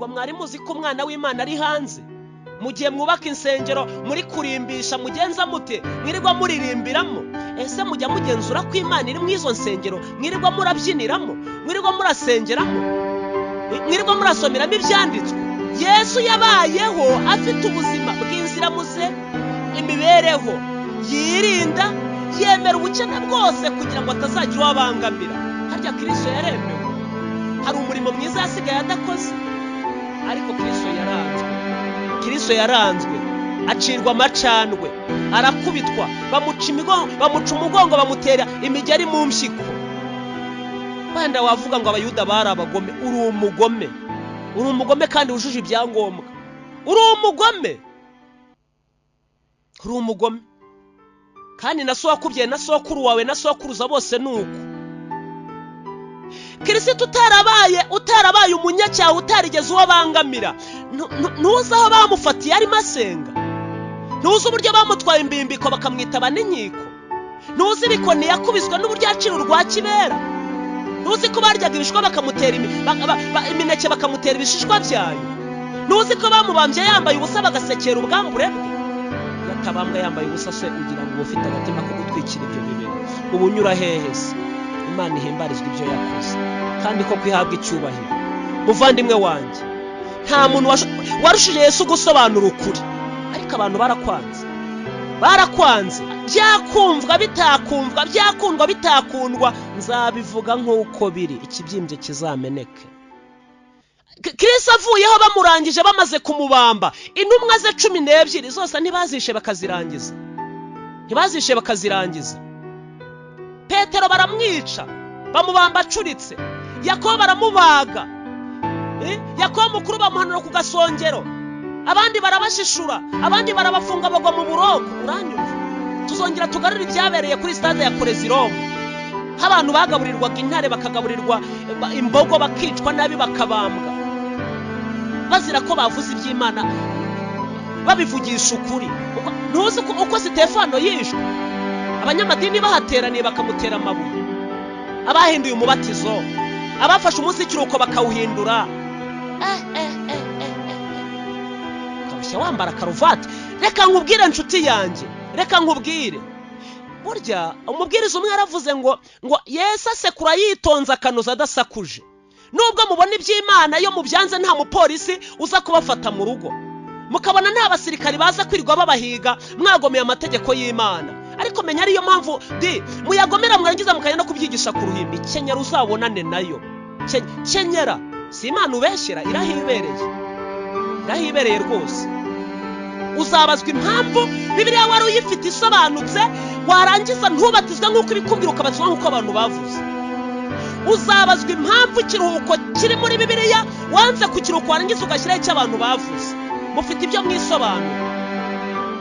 Ubwo mwari muzi ko umwana w'Imana ari hanze? Mu gihe mwubaka insengero muri kurimbisha mugenza mute, mwirirwa muririmbiramo, ese mujya mugenzura ko Imana iri mu izo nsengero mwirirwa murabyiniramo, mwirirwa murasengeramo, mwirirwa murasomeramo ibyanditswe? Yesu yabayeho afite ubuzima bw'inziramuze, imibereho yirinda, yemera ubukene bwose kugira ngo atazagira uwo abangamira. Harya Kristo yaremewe, hari umurimo mwiza yasigaye adakoze, ariko Kristo yaranzwe. Kristo yaranzwe, acirwa amacandwe, arakubitwa, bamuca umugongo, bamutera imigeri mu mpyiko. Wenda wavuga ngo Abayuda bari abagome. Uri umugome, uri umugome kandi wujuje ibyangombwa. Uri umugome, uri umugome kandi na so wakubyaye na sokuru wawe na sokuruza bose nuko. Kristo utarabaye umunyacyaha, utarigeze uwo abangamira, ntuzi aho bamufatiye arimo asenga, ntuzi uburyo bamutwaye imbimbiko bakamwitaba n'inkiko, ntuzi ibikoni yakubiswe n'uburyo yacira urwa kibera, ntuzi ko baryaga ibishishwa bakamutera imineke bakamutera ibishishwa byayo, ntuzi ko bamubambye yambaye ubusa bagasekera ubwambure bwe. Yatabambwa yambaye ubusa se ugira ngo ufite agatima ko gutwikira ibyo bibero? Ubu unyura hehe se? Imana ihimbarizwa ibyo yakoze kandi ko kwihabwa icyubahiro. Muvandimwe wanjye, nta muntu warushije Yesu gusobanura ukuri, ariko abantu barakwanze, barakwanze. Byakumvwa bitakumvwa, byakundwa bitakundwa, nzabivuga nk'uko biri, ikibyimbye kizameneke. Kristo avuyeho bamurangije, bamaze kumubamba, intumwa ze 12 zose ntibazishe bakazirangiza, ntibazishe bakazirangiza. Petero baramwica, bamubamba acuritse. Yakobo baramubaga, Yakobo mukuru bamuhanura ku gasongero, abandi barabashishura, abandi barabafunga bagwa mu buroko. Uranyumva? Tuzongera tugarure ibyabereye kuri stade ya Koreziromu, abantu bagaburirwaga intare, bakagaburirwa imbogo, bakicwa nabi, bakabambwa bazira ko bavuze iby'Imana babivugisha ukuri. Ntuzi uko Sitefano yishwe? Abanyamadini bahateraniye bakamutera amabuye, abahinduye umubatizo, abafashe umunsi w'ikiruhuko bakawuhindura. Ukabushya wambara karuvati. Reka nkubwire nshuti yanjye, reka nkubwire, burya umubwiriza umwe yaravuze ngo Yesu asekura yitonze akanoza adasakuje. Nubwo mubona iby'Imana yo mubyanze, nta mupolisi uza kubafata mu rugo, mukabona nta basirikari baza kwirirwa babahiga mwagomeye amategeko y'Imana. Ariko menya ariyo mpamvu di muyagomera mwarangiza mukajya no kubyigisha ku ruhimbi. Kenyera uzabonane nayo. Kenyera si Imana ubeshyera, irahibereye, irahibereye rwose. Uzabazwa impamvu Bibiliya wari uyifite isobanutse, warangiza ntubatizwe nk'uko ibikubwira, ukabatizwa nk'uko abantu bavuze. Uzabazwa impamvu ikiruhuko kiri muri Bibiliya wanze kukiruhuko, warangiza ugashyiraho icyo abantu bavuze. Mufite ibyo mwisobanura.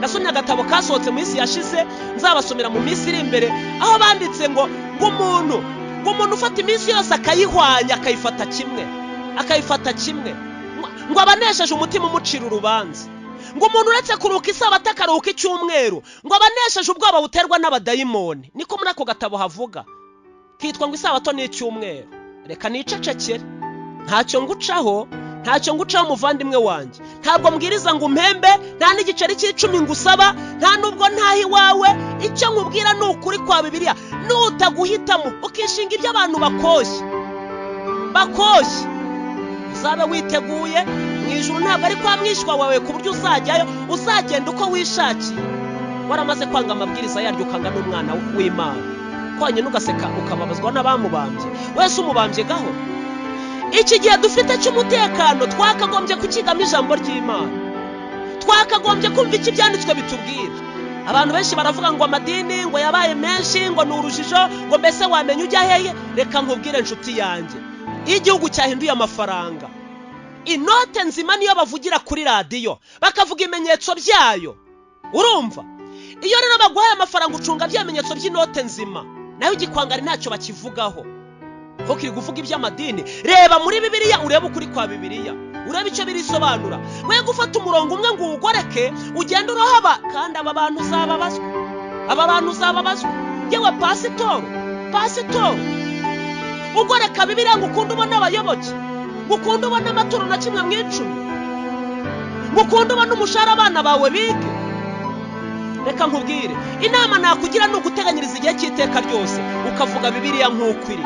Nasomye agatabo kasohotse mu minsi yashize, nzabasomera mu minsi iri imbere, aho banditse ngo umuntu ufata iminsi yose akayihwanya, akayifata kimwe, akayifata kimwe, ngo abanesheje umutima umucira urubanza. Ngo umuntu uretse kuruka isabato akaruhuka icyumweru, ngo abanesheje ubwoba buterwa n'abadayimoni. Niko muri ako gatabo havuga, kitwa ngo isabato ni icyumweru. Reka nicecekere, ntacyo ngucaho, ntacyo ngucaho muvandimwe wanjye. Ntabwo mbwiriza ngo umpembe, nta n'igiceri cy'icumi ngusaba, nta nubwo ntaho iwawe. Icyo nkubwira ni ukuri kwa Bibiliya. Nutaguhitamo ukishinga ibyo abantu bakoshye, bakoshye, uzabe witeguye. Mu ijuru ntabwo ari kwa mwishywa wawe ku buryo uzajyayo uzagenda uko wishakiye, waramaze kwanga amabwiriza yaryo, ukanga n'umwana w'Imana. Konyine ugaseka ukababazwa n'abamubambye, wese umubambye gaho. Iki gihe dufite cy'umutekano twakagombye kukigamo ijambo ry'Imana, twakagombye kumva icyo ibyanditswe bitubwira. Abantu benshi baravuga ngo amadini ngo yabaye menshi, ngo ni urujijo, ngo mbese wamenya ujya hehe? Reka nkubwire nshuti yanjye, iyo igihugu cyahinduye amafaranga, inote nzima niyo bavugira kuri radiyo, bakavuga ibimenyetso byayo. Urumva? Iyo rero baguhaye amafaranga ucunga byamenyetso by'inote nzima, nayo igikwangari ntacyo bakivugaho. Ntukiri kuvuga iby'amadini, reba muri Bibiliya, urebe ukuri kwa Bibiliya, urebe icyo birisobanura. We gufata umurongo umwe ngo uwugoreke ugende urohaba, kandi aba bantu uzababazwa, aba bantu uzababazwa. Yewe pasitoro, pasitoro ugoreka Bibiliya ngo ukunde ubone abayoboke. Ngo ukunde ubone amaturo na kimwe mu icumi? Ngo ukunde ubone umushahara abana bawe bige? Reka nkubwire, inama nakugira ni uguteganyiriza igihe cy'iteka ryose, ukavuga Bibiliya nk'uko iri.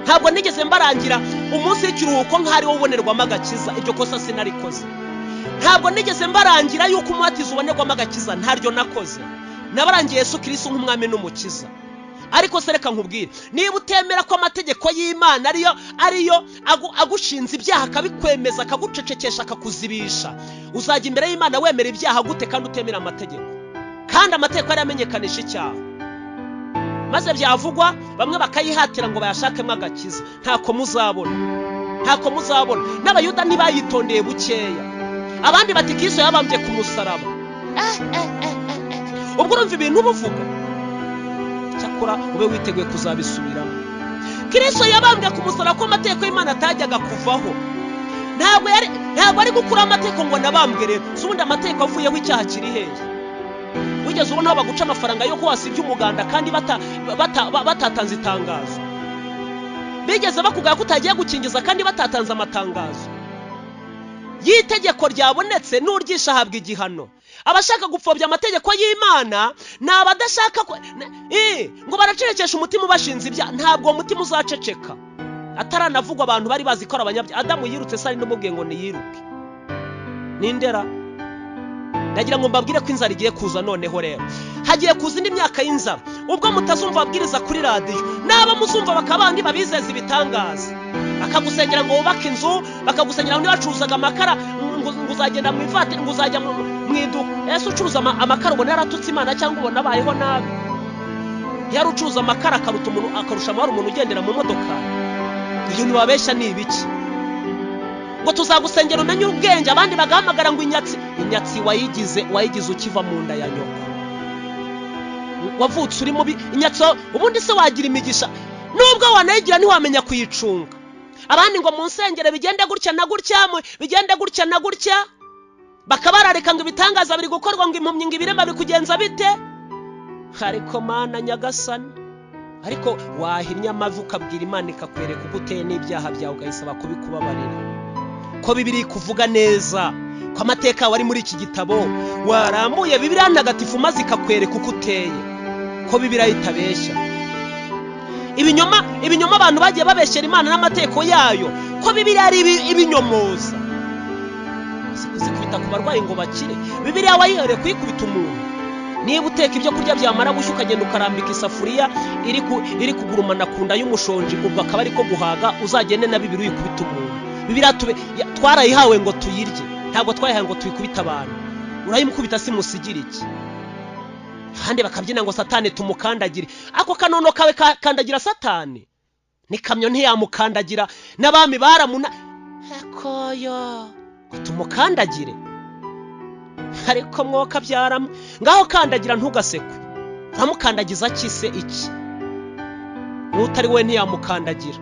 Ntabwo nigeze mbarangira umunsi w'ikiruhuko nk'aho wo ubonerwamo agakiza, iryo kosa sinarikoze. Ntabwo nigeze mbarangira yuko umubatizo ubonerwamo agakiza, ntaryo nakoze. Nabarangiye Yesu Kristo nk'umwami n'umukiza. Ariko se reka nkubwire, niba utemera ko amategeko y'Imana ariyo agushinze ibyaha, akabikwemeza, akagucecekesha, akakuzibisha, uzajya imbere y'Imana wemera ibyaha gute kandi utemera amategeko? Kandi amategeko yari amenyekanisha icyaha, maze byavugwa bamwe bakayihatira ngo bayashakemo agakiza. Ntako muzabona, ntako muzabona. N'Abayuda ntibayitondeye bukeya. Abandi bati Kristo yabambye ku musaraba. Ubwo urumva ibintu ubuvuga, cyakora ube witeguye kuzabisubiramo. Kristo yabambwe ku musaraba ko amategeko y'Imana atajyaga kuvaho. Ntabwo ari gukura amategeko ngo nabambwe. Rero si ubundi amategeko avuyeho icyaha kiri hehe? Wigeze ubona aho baguca amafaranga yo ko wasibye umuganda kandi batatanze itangazo? Bigeze bakugaya ko utagiye gukingiza kandi batatanze amatangazo? Y'itegeko ryabonetse n'uryisha ahabwa igihano. Abashaka gupfobya amategeko y'Imana ni abadashaka ngo baracecekesha umutima ubashinze ibyaha. Ntabwo umutima uzaceceka. Ataranavugwa abantu bari bazi ko ari abanyabyaha. Adamu yirutse, sari n'umubwiye ngo niyiruke. Nindera ndagira ngo mbabwire ko inzara igiye kuza. Noneho rero hagiye kuza indi myaka y'inzara, ubwo mutazumva ababwiriza kuri radiyo, n'abo muzumva bakabandi babizeza ibitangaza, bakagusengera ngo wubake inzu, bakagusengera ngo nibacuruzaga amakara ngo uzagenda mu ivati, ngo uzajya mu iduka. Ese ucuruza amakara ubona yaratutse Imana cyangwa ubona abayeho nabi? Yari ucuruza amakara akaruta umuntu, akarusha amahoro umuntu ugendera mu modoka. Iyo ntibabeshya ni ibiki? Ngo tuzagusengera umenye ubwenge, abandi bagahamagara ngo inyatsi. Inyatsi wayigize ukiva mu nda ya nyoko, wavutse uri mubi. Inyatsi ubundi se wagira imigisha? Nubwo wanayigira ntiwamenya kuyicunga. Abandi ngo mu nsengero bigende gutya na gutya, bigende gutya na gutya, bakabararika ngo ibitangaza biri gukorwa, ngo impumyi, ngo ibirema biri kugenza bite. Ariko Mana Nyagasani, ariko wahinnye amavi ukabwira Imana ikakwereka uko uteye n'ibyaha byawe, ukayisaba kubikubabarira. Ko Bibiliya kuvuga neza, ko amateka wari muri iki gitabo warambuye Bibiliya ntagatifu maze ikakwereka uko uteye, ko Bibiliya itabeshya. Ibinyoma abantu bagiye babeshyera Imana n'amategeko yayo, ko Bibiliya ari ibinyomoza. Zikubita ku barwayi ngo bakire. Bibiliya wayihereye kuyikubita umuntu. Niba uteka ibyo kurya byamara gushya ukagenda ukarambika isafuriya iri kugurumana ku nda y'umushonji, ubwo akaba ariko guhaga, uzagende na Bibiliya uyikubita umuntu. Bibiliya twarayihawe ngo tuyirye, ntabwo twayihawe ngo tuyikubite abantu. Urayimukubita si musigire iki? Kandi bakabyina ngo Satani tumukandagire. Ako kanono kawe kandagira Satani, n'ikamyo ntiyamukandagira, n'abami baramuna akoyo ngo tumukandagire. Ariko mwoka byaramwe, ngaho kandagira ntugasekwe. Uramukandagiza kise iki? N'utari we ntiyamukandagira.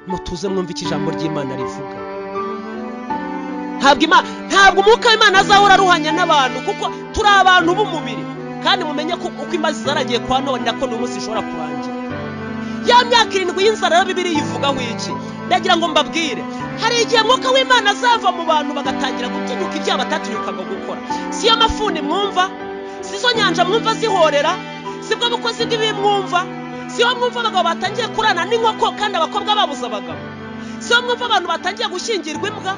Mutuze mwumve iki ijambo ry'Imana rivuga. Ntabwo umwuka w'Imana azahora aruhanya n'abantu, kuko turi abantu b'umubiri. Kandi mumenye ko uko imbazi zaragiye kwa none nako n'umunsi ishobora kurangira. Ya myaka 7 y'inzara ya Bibiliya ivugaho iki? Ndagira ngo mbabwire, hari igihe umwuka w'Imana azava mu bantu bagatangira gutinyuka ibyaha batatinyukaga gukora. Si yo mafuni mwumva, si zo nyanja mwumva zihorera, si bwo bukozi bw'ibibi mwumva, si yo mwumva abagabo batangiye kurana n'inkoko kandi abakobwa babuze abagabo, si yo mwumva abantu batangiye gushyingirwa imbwa.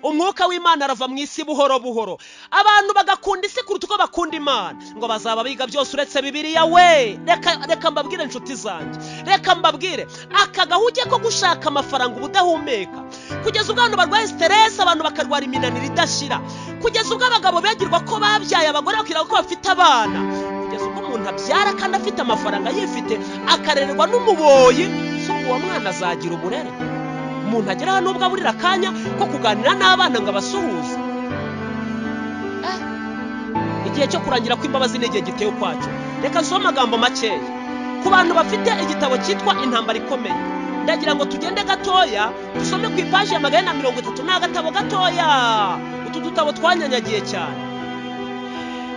Umwuka w'Imana arava mu isi buhoro buhoro, abantu bagakunda isi kuruta uko bakunda Imana. Ngo bazaba biga byose uretse Bibiliya we. Reka mbabwire inshuti zanjye, reka mbabwire, aka gahuge ko gushaka amafaranga ubudahumeka, kugeza ubwo abantu barwaye stress, abantu bakarwara iminaniro idashira, kugeza ubwo abagabo begirwa ko babyaye, abagore bakirwa ko bafite abana, kugeza ubwo umuntu abyara kandi afite amafaranga yifite, akarererwa n'umuboyi. So uwo mwana azagira uburere? Umuntu agera hano ubwo aburira akanya ko kuganira n'abana ngo abasuhuze. Igihe cyo kurangira kw'imbabazi ni igihe giteye ukwacyo. Reka nsome amagambo makeya ku bantu bafite igitabo cyitwa Intambara Ikomeye. Ndagira ngo tugende gatoya dusome ku ipaji ya 430, ni agatabo gatoya, utu dutabo twanyanyagiye cyane.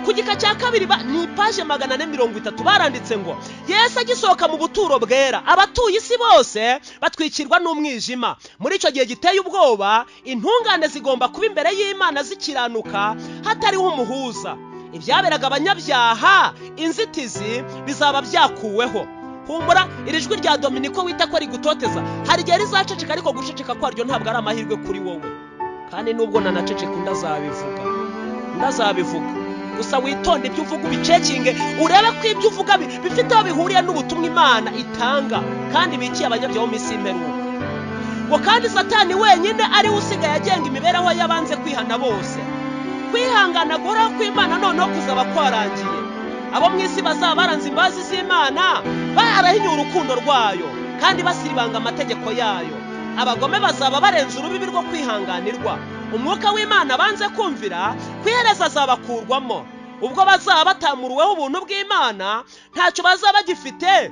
Ku gika cya kabiri ni ipaje 430 baranditse ngo Yesu agisohoka mu buturo bwera, abatuye isi bose batwikirwa n'umwijima. Muri icyo gihe giteye ubwoba, intungane zigomba kuba imbere y'Imana zikiranuka hatariho umuhuza. Ibyaberaga abanyabyaha inzitizi bizaba byakuweho. Humura, iri jwi rya Dominiko wita ko rigutoteza hari igihe rizaceceka, ariko guceceka kwaryo ntabwo ari amahirwe kuri wowe. Kandi nubwo nanaceceka ndazabivuga, ndazabivuga. Gusa witonde ibyo uvuga, ubicekinge, urebe ko ibyo uvuga bifite aho bihuriye n'ubutumwa Imana itanga kandi bikiye abanyabyaha mu minsi y'imperuka. Ngo kandi Satani wenyine ari we usigaye agenga imibereho y'abanze kwihana bose. Kwihangana guhoraho kw'Imana noneho kuzaba kwarangiye. Abo mu isi bazaba baranze imbabazi z'Imana, barahinyuye urukundo rwayo kandi basiribanga amategeko yayo. Abagome bazaba barenze urubibi rwo kwihanganirwa. Umwuka w'Imana banze kumvira, kwihereza azabakurwamo. Ubwo bazaba batamuruweho ubuntu bw'Imana, ntacyo bazaba bagifite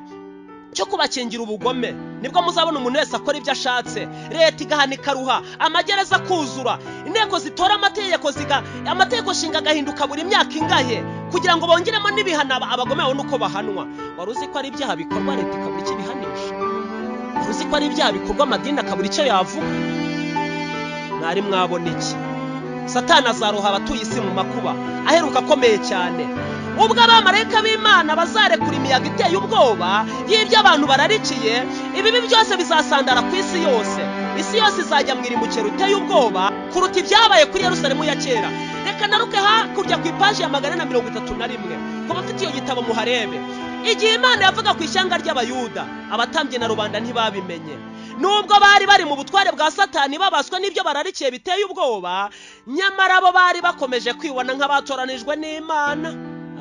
cyo kubakingira ubugome. Nibwo muzabona umuntu wese akora ibyo ashatse, leta igahana ikaruha, amagereza akuzura, inteko zitora amategeko amategeko nshinga agahinduka buri myaka ingahe kugira ngo bongeremo n'ibihano abagome babone uko bahanwa. Wari uzi ko ari ibyaha bikorwa leta ikabura icyo ibihanisha? Wari uzi ko ari ibyaha bikorwa amadini akabura icyo yavuga? Mwari mwabona iki? Satani azaroha abatuye isi mu makuba aheruka akomeye cyane. Ubwo abamarayika b'Imana bazarekura imiyaga iteye ubwoba y'ibyo abantu bararikiye, ibibi byose bizasandara ku isi yose. Isi yose izajya mu irimbukiro riteye ubwoba kuruta ibyabaye kuri Yerusalemu ya kera. Reka naruke hakurya ku ipaji ya 431, ku bafite iyo gitabo muharebe. Igihe Imana yavuga ku ishyanga ry'Abayuda, abatambyi na rubanda ntibabimenye. Nubwo bari bari mu butware bwa Satani babaswe n'ibyo bararikiye biteye ubwoba, nyamara bo bari bakomeje kwibona nk'abatoranijwe n'Imana.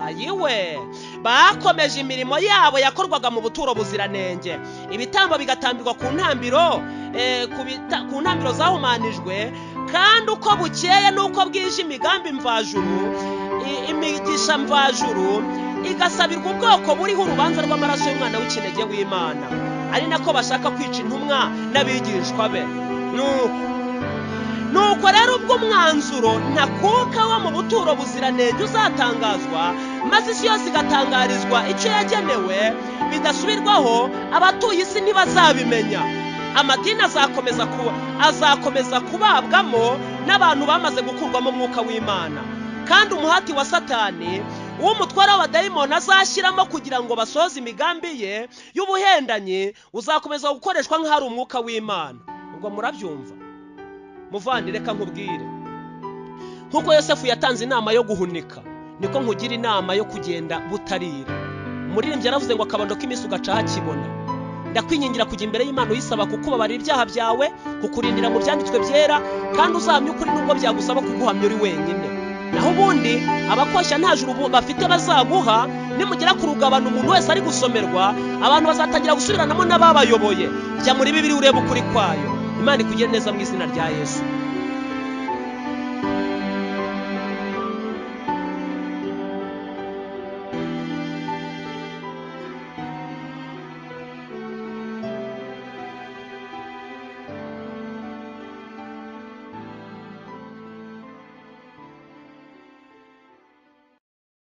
Ayiwe, bakomeje imirimo yabo yakorwaga mu buturo buziranenge, ibitambo bigatambirwa ku ntambiro ku ntambiro zahumanijwe, kandi uko bukeye n'uko bwije imigambi mvajuru, imigisha mvajuru igasabirwa ubwoko buriho urubanza rw'amaraso y'umwana w'ikinege w'Imana, ari nako bashaka kwica intumwa n'abigishwa be. Nuko rero ubwo umwanzuro ntakuka wo mu buturo buziranenge uzatangazwa, maze isi yose igatangarizwa icyo yagenewe bidasubirwaho, abatuye isi ntibazabimenya. Amadini azakomeza kubabwamo n'abantu bamaze gukurwamo umwuka w'Imana. Kandi umuhati wa Satani uw'umutware w'abadayimoni azashyiramo kugira ngo basohoze imigambi ye y'ubuhendanyi uzakomeza gukoreshwa nk'ahari umwuka w'Imana. Ubwo murabyumva? Muvandi, reka nkubwire, nk'uko Yosefu yatanze inama yo guhunika, niko nkugira inama yo kugenda butarira. Umuririmbyi yaravuze ngo akabando k'iminsi ugaca hakibona. Ndakwingingira kujya imbere y'Imana uyisaba kukubabarira ibyaha byawe, kukurindira mu byanditswe byera, kandi uzahamya ukuri nubwo byagusaba kuguhamya uri wenyine. Naho ubundi abakoshya nta juru bafite bazaguha. Nimugera ku rugabano umuntu wese ari gusomerwa, abantu bazatangira gusubiranamo n'ababayoboye. Jya muri Bibiliya urebe ukuri kwayo. Imana ikugire neza mu izina rya Yesu.